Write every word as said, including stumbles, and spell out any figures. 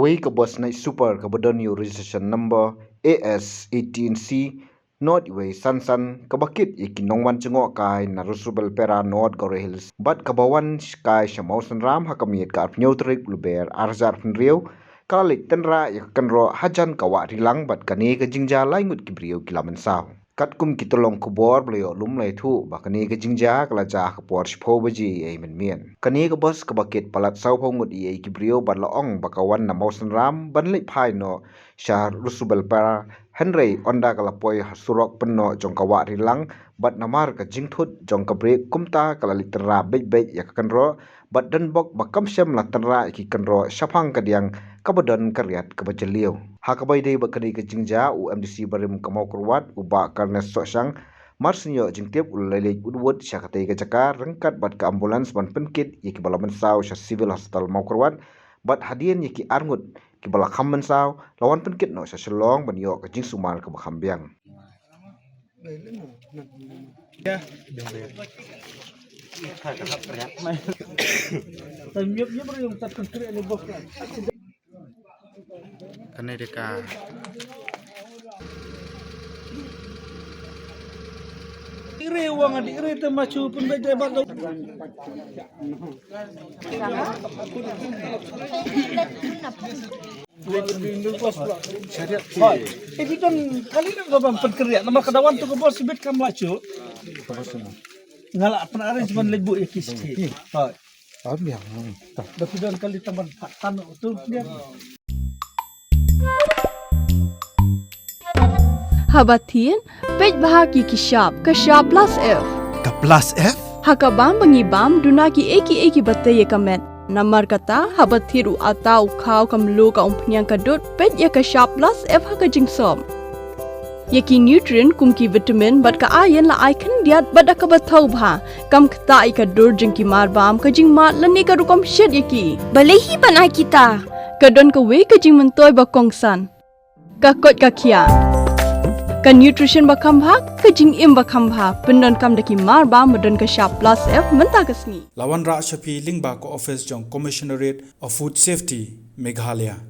Wei ka bus Night Super kaba don ïa u registration number A S eighteen C nought wei san san kaba kit ïa ki nongwan jngohkai na Rusu Belpara North Garo Hills bad kaba wan kai sha Mawsynram ha ka miet ka arphew tarik u Lber ar hajar arphew ka la leit tynrah ïa ka kynroh hajan ka Wah Rilang bad kane ka jingjia lai ngut ki briew ki la mynsaw. Katkum ki tyllong khubor ba la ïoh lum la ïathuh ba kane ka jingjia ka la jia ha ka por shiphew baje ei mynmiet. Kane ka bus kaba kit palat sawphew ngut ei ki briew bad la ong ba ka wan na Mawsynram ban leit phai noh sha Rusu Belpara, hynrei ynda ka la poi ha surok pynnoh jong ka Wah Rilang bad namar ka jingthut jong ka brek kumta ka la leit tynrah beit beit ïa ka kynroh bad don bok ba kam shym la tynrah ïa ki kynroh shaphang ka diang kaba don ka riat kaba jylliew. Ha kaba ïadei bad kane ka jingjia u M D C barim ka Mawkyrwat u Bah Carnes Sohshang mar shu ïoh jingtip u la leit wut wut sha katei ka jaka ryngkat bad ka ambulance ban pynkit ïa kiba la mynsaw sha Civil Hospital Mawkyrwat bad hadien ïa ki ar ngut kiba la kham mynsaw la wan pynkit noh sha Shillong ban ïoh ka jingsumar kaba kham biang. Kane dei ka. Ire wang di ire te machu pun bede ba do. Hoi. Iti don kali na gobang pun keriak nama kadawan tu kebos bit kam lachu. Ngala pun arrangement lebu ya kisti. Hoi. Tapi don kali taman patan tu dia. Haba thied, peit bha ki ki shap, ka shap plus F. Ka plus F? Ha ka bam ba ngi bam, duna ki ei ki ei kiba tei ïa ka met. Namar kata, haba thied u atta u khaw ka mluh ka umphniang ka dud, peit ïa ka shap plus F ha ka jingsop. Ïa ki nutrient kum ki vitamin bad ka iron la ai khyndiat bad da kaba thaw bha. Kam ktah ïa ka dur jong ki mar bam, ka jingmad lane ka rukom shet ïa ki. Balei hi ban ai kita? Ka don kawei ka jingmyntoi ba kongsan. Ka koit ka khiah. Ka nutrition ba kham bha, ka jingim ba kham bha. Pyndonkam da ki mar bam ba don ka shap plus F mynta ka sngi. La wanrah sha phi lyngba ka office jong Commissionerate of Food Safety, Meghalaya.